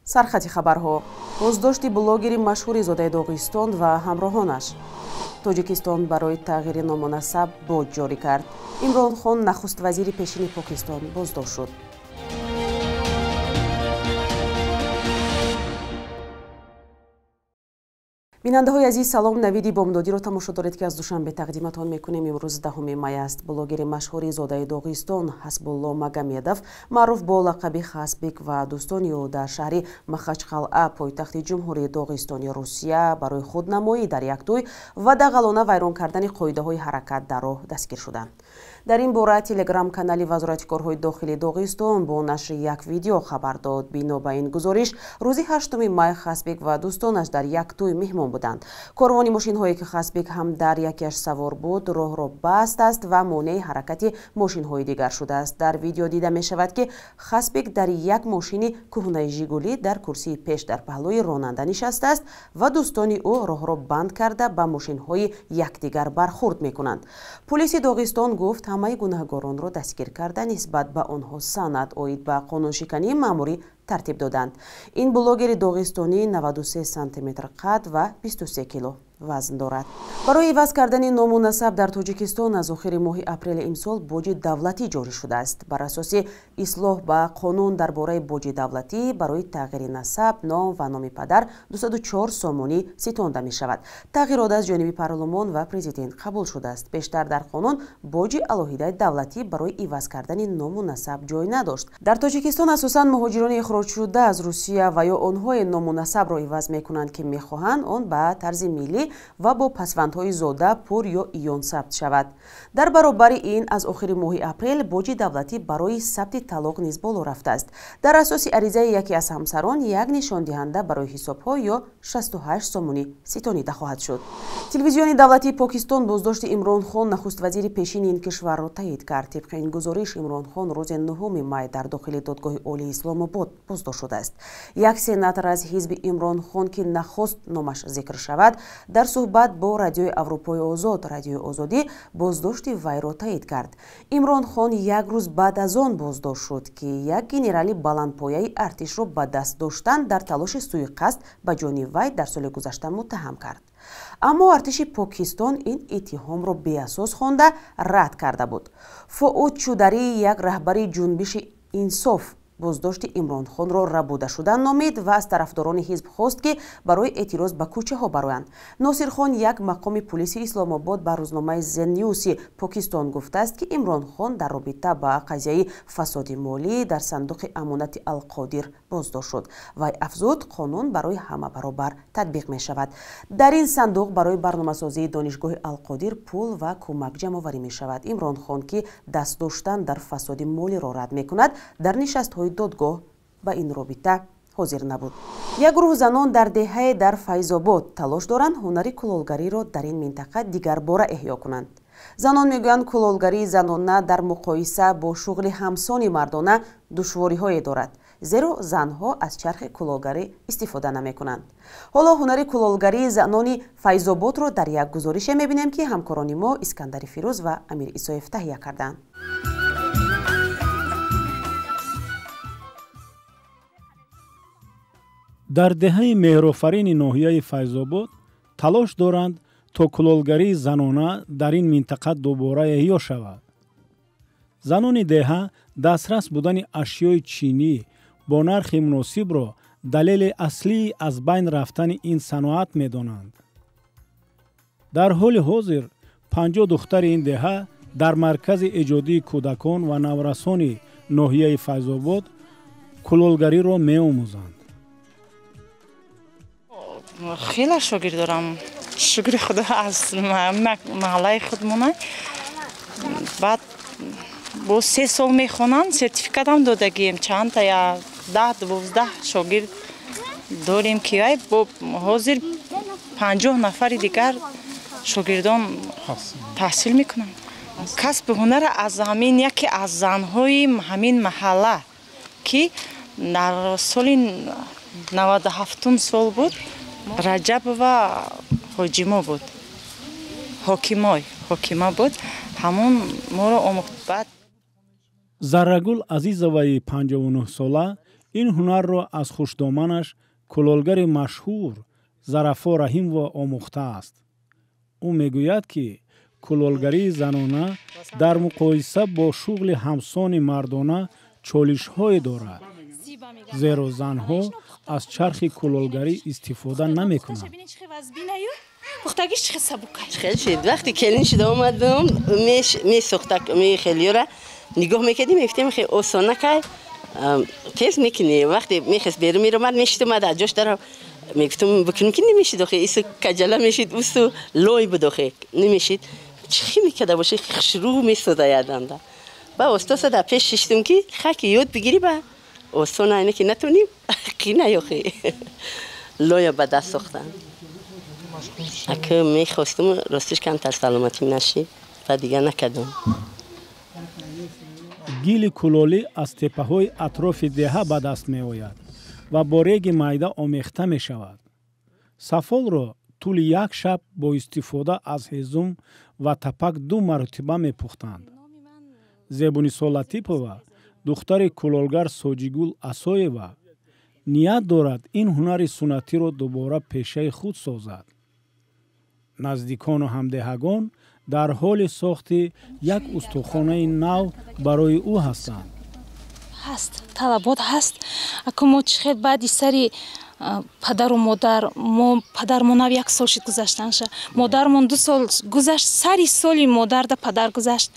Сархати хабарҳо. Боздошти блогери машҳури зодаи Доғистон ва ҳамроҳонаш. Тоҷикистон барои тағйири ному насаб боҷ ҷорӣ кард. Имрон Хон, нахуст вазири пешини Покистон, боздошт шуд. Бинандаҳои азиз, салом. Навиди бомдодиро тамошо доред, ки аз Душанбе тақдиматон мекунем. Имрӯз 10 май аст. Блогери машҳури зодаи Доғистон Ҳасбулло Магомедов, маъруф бо лақаби Хасбик, ва дӯстони ӯ дар шаҳри Махачқалъа, пойтахти Ҷумҳурии Доғистони Русия, барои худнамоӣ дар як тӯй ва дағалона вайрон кардани қоидаҳои ҳаракат дар роҳ дастгир шуданд. Дар ин бора телеграм-канали Вазорати корҳои дохилии Доғистон бо нашри як видео хабар дод. Бино ба ин гузориш, рӯзи 8 май Хасбик ва дӯстонаш дар як тӯй меҳмон буданд. Корвони мошинҳое, ки Хасбик ҳам дар якеаш савор буд, роҳро баст аст ва монеи ҳаракати мошинҳои дигар шудааст. Дар видео дида мешавад, ки Хасбик дар як мошини кӯҳнаи Жигулӣ дар курсии пеш дар паҳлӯи ронанда нишастааст ва дӯстони ӯ роҳро банд карда ба мошинҳои якдигар бархурд мекунанд. Полиси Доғистон гуфт, ҳамаи гунаҳгоронро дастгир карда, нисбат ба онҳо санад оид ба қонуншикании маъмурӣ тартиб доданд. Ин блогери доғистонӣ 93 сантиметр қад ва 23 кило вазн дорад. Барои иваз кардани ному насаб дар Тоҷикистон аз охири моҳи апрели имсол боҷи давлатӣ ҷорӣ шудааст. Бар асоси ислоҳ ба қонун дар бораи боҷи давлатӣ, барои тағйири насаб, ном ва номи падар 204 сомонӣ ситонда мешавад. Тағйирот аз ҷониби парлумон ва президент қабул шудааст. Бештар дар қонун боҷи алоҳидаи давлатӣ барои иваз кардани ному насаб ҷой надошт. Дар Тоҷикистон асосан муҳоҷирони ихроҷшуда аз Русия ва ё онҳое ному насабро иваз мекунанд, ки мехоҳанд он ба тарзи миллӣ ва бо пасвандҳои зода, пур ё иён сабт шавад. Дар баробари ин, аз охири моҳи апрел боҷи давлатӣ барои сабти талоқ низ боло рафтааст. Дар асоси аризаи яке аз ҳамсарон як нишондиҳанда барои ҳисобҳо ё 68 сомонӣ ситонида хоҳад шуд. Телевизиони давлатии Покистон боздошти Имрон Хон, нахуст вазири пешини ин кишварро таъид кард. Тибқи ин гузориш, Имрон Хон рӯзи 9 май дар дохили додгоҳи олии Исломобод боздошт шудааст. Як сенатор аз ҳизби Имрон Хон, ки нахост номаш зикр шавад, дар суҳбат бо Радиои Аврупои Озод, Радиои Озодӣ, боздошти вайро таъид кард. Имрон Хон як рӯз баъд аз он боздошт шуд, ки як генерали баландпояи артишро ба даст доштан дар талоши суиқасд ба ҷони вай дар соли гузашта муттаҳам кард. Аммо артиши Покистон ин иттиҳомро беасос хонда рад карда буд. Фоуд Чударӣ, як раҳбари ҷунбиши Инсоф, боздошти Имрон Хонро рабуда шудан номид ва аз тарафдорони ҳизб хост, ки барои эътироз ба кӯчаҳо бароянд. Носирхон, як мақоми пулиси Исломобод, ба рӯзномаи The News Покистон гуфтааст, ки Имрон Хон дар робита ба қазияи фасоди молӣ дар сандуқи амонати Алқодир боздошт шуд. Вай афзуд, қонун барои ҳама баробар татбиқ мешавад. Дар ин сандуқ барои барномасозии донишгоҳи Алқодир пул ва кӯмак ҷамъоварӣ мешавад. Имрон Хон, ки даст доштан дар фасоди молиро рад мекунад, дар нишастҳои додгоҳ ба ин робита ҳозир набуд. Як гурӯҳ занон дар деҳае дар Файзобод талош доранд ҳунари кулолгариро дар ин минтақа дигарбора эҳё кунанд. Занон мегӯянд, кулолгарии занона дар муқоиса бо шуғли ҳамсони мардона душвориҳое дорад, зеро занҳо аз чархи кулолгарӣ истифода намекунанд. Ҳоло ҳунари кулолгарии занони Файзободро дар як гузорише мебинем, ки ҳамкорони мо Искандари Фирӯз ва Амир Исоев таҳия карданд. Дар деҳаи Меҳрофарини ноҳияи Файзобод талош доранд, то кулолгарии занона дар ин минтақа дубора эҳё шавад. Занони деҳа дастрас будани ашёи чинӣ бо нархи муносибро далели аслии аз байн рафтани ин саноат медонанд. Дар ҳоли ҳозир 50 духтари ин деҳа дар маркази эҷодии кӯдакон ва наврасони ноҳияи Файзобод кулолгариро меомӯзанд. Хеле шогирд дорам, шукри худо, аз маҳаллаи худмона. Баъд бо 3 сол мехонанд, сертификатам додагием, чандта я 10-12 шогирд дорем, ки ай бо ҳозир 50 нафари дигар шогирдон таҳсил мекунанд. Касби ҳунар аз ҳамин яке аз занҳои ҳамин маҳалла, ки дар соли 97 сол буд, Раҷабова ҳоҷимо буд, ҳокима буд, ҳамон моро омӯхт. Баъд Заррагул Азизоваи 59 сола Ин ҳунарро аз хушдоманаш кулолгари машҳур Зарафо Раҳимова омӯхтааст. Ӯ мегӯяд, ки кулолгарии занона дар муқоиса бо шуғли ҳамсони мардона чолишҳое дорад, зеро занҳо аз чархи кулолгарӣ истифода намекунанд. Вақте келин шуда омадам, месохта мехелиёра нигоҳ мекардим, мегуфтем хе осона кай тез мекунӣ. Вақте мехест берун меромад, мешид омад аз ҷош дарав, мегуфтам бикунем ки намешид, охе ису каҷала мешид, усу лой буд, охе намешид. Чӣ мекарда боше, хушрӯ месоза ядамда. Ба остоса дар пеш шиштум ки хаки ёд бигирӣ, ба осона ине ки натоним қина ёхе лоя ба даст сохтан. Ака мехостум, ростиш камтар саломатим нашид ва дигар накардам. Гили кулолӣ аз теппаҳои атрофи деҳа ба даст меояд ва бо реги майда омехта мешавад. Сафолро тӯли як шаб бо истифода аз ҳезум ва тапак 2 маротиба мепухтанд. Зебунисо Латипова, духтари кулолгар Соҷигул Асоева, ният дорад ин ҳунари суннатиро дубора пешаи худ созад. Наздикону ҳамдеҳагон дар ҳоли сохти як устохонаи нав барои ӯ ҳастанд. Ҳаст, талабот ҳаст. Аку мо чӣ хел баъди сари падару модар, мо падармон нав 1 сол шид гузаштанша, модармон 2 сол гузашт, сари соли модарда падар гузашт.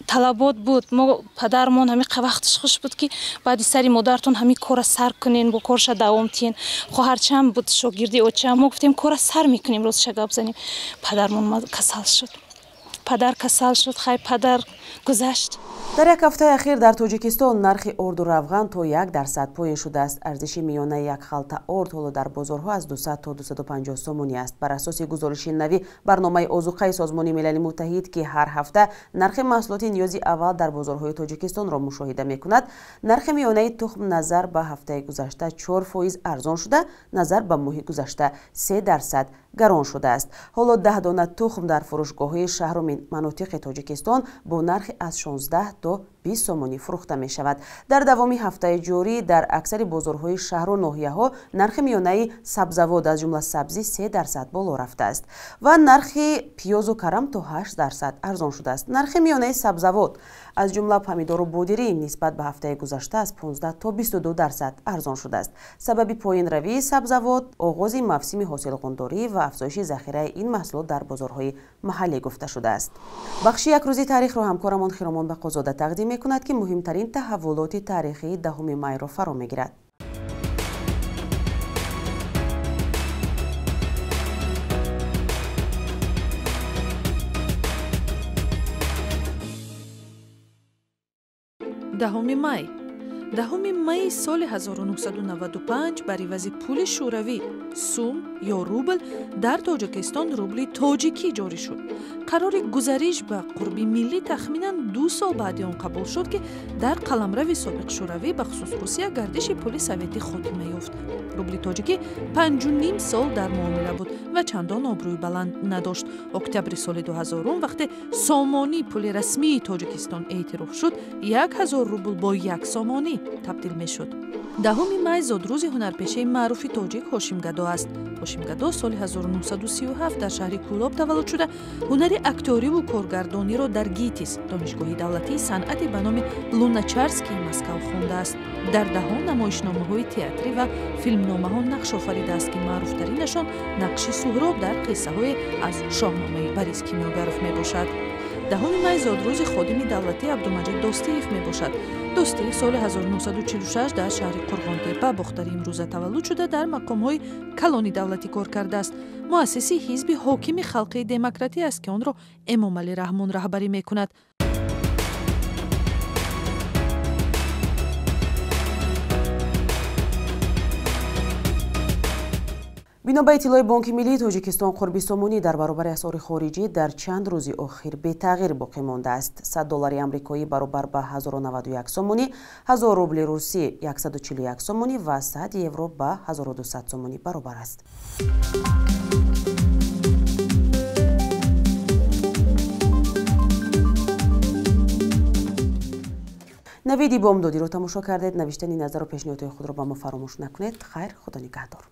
Талабот буд. Мо падармон ҳамин вақтш хуш буд, ки баъди сари модартон ҳамин кора сар кунен, бо корша давом тиҳен. Хоҳарчам буд, шогирди очам. Мо гуфтем кора сар мекунем, ростша гап занем. Падармон касал шуд. Падар касал шуд, хай падар гузашт. Дар як ҳафтаи ахир дар Тоҷикистон нархи орду равған то 1% поин шудааст. Арзиши миёнаи як халта орд ҳоло дар бозорҳо аз 200 то 250 сомонӣ аст. Бар асоси гузориши нави барномаи озуқаи Созмони Милали Муттаҳид, ки ҳар ҳафта нархи маҳсулоти ниёзи аввал дар бозорҳои Тоҷикистонро мушоҳида мекунад, нархи миёнаи тухм назар ба ҳафтаи гузашта 4% арзон шуда, назар ба моҳи гузашта 3% гарон шудааст. Ҳоло 10 дона тухм дар фурӯшгоҳҳои шаҳру манотиқи Тоҷикистон бо нархи аз 16 то 20 сомонӣ фурӯхта мешавад. Дар давоми ҳафтаи ҷорӣ дар аксари бозорҳои шаҳру ноҳияҳо нархи миёнаи сабзавот, аз ҷумла сабзӣ, 3% боло рафтааст ва нархи пиёзу карам то 8% арзон шудааст. Нархи миёнаи сабзавот, аз ҷумла помидору бодирӣ, нисбат ба ҳафтаи гузашта аз 15 то 22% арзон шудааст. Сабаби поинравии сабзавот оғози мавсими ҳосилғундорӣ ва афзоиши захираи ин маҳсулот дар бозорҳои маҳаллӣ гуфта шудааст. Бахши якрӯзи таърихро ҳамкорамон Хиромон Бақозода тақдим мекунад, ки муҳимтарин таҳаввулоти таърихии 10 майро фаро мегирад. Даҳуми май. 10 майи соли 1995 бар ивази пули шӯравӣ сум ё рубл дар Тоҷикистон рубли тоҷикӣ ҷорӣ шуд. Қарори гузариш ба қурби миллӣ тахминан 2 сол баъди он қабул шуд, ки дар қаламрави собиқ шӯравӣ, бахусус Русия, гардиши пули советӣ хотима ёфт. Рубли тоҷикӣ 5,5 сол дар муомила буд ва чандон обрӯи баланд надошт. Октябри соли 2000, вақте сомонӣ пули расмии Тоҷикистон эътироф шуд, 1000 рубл бо 1 сомонӣ табдил мешуд. 10 май зодрӯзи ҳунарпешаи маъруфи тоҷик Ҳошим Гадо аст. Ҳошим Гадо соли 1937 дар шаҳри Кӯлоб таваллуд шуда, ҳунари актёриву коргардониро дар ГИТИС, Донишгоҳи давлатии санъати ба номи Луначарскии Москав хондааст. Дар даҳон намоишномаҳои театрӣ ва филмномаҳо нақш офаридааст, ки маъруфтаринашон нақши Суҳроб дар қиссаҳое аз шоҳномаи Борис Кимёгаров мебошад. 10 май зодрӯзи ходими давлатӣ Абдумаҷид Достиев мебошад. Достиев соли 1946 дар шаҳри Қурғонтеппа, Бохтари имрӯза таваллуд шуда, дар мақомҳои калони давлатӣ кор кардааст. Муассиси ҳизби ҳокими халқии демократӣ аст, ки онро Эмомалӣ Раҳмон раҳбарӣ мекунад. Бино ба иттилои Бонки Миллии Тоҷикистон, қурби сомонӣ дар баробари асъори хориҷӣ дар чанд рӯзи охир бетағйир боқӣ мондааст. 100 доллари амрикоӣ баробар ба 1091 сомонӣ, 1000 рубли русӣ 141 сомонӣ ва 100 евро ба 1200 сомонӣ баробар аст. Навиди бомдодиро тамошо кардед. Навиштани назару пешниҳодҳои худро ба мо фаромӯш накунед. Хайр, Худо нигаҳдор.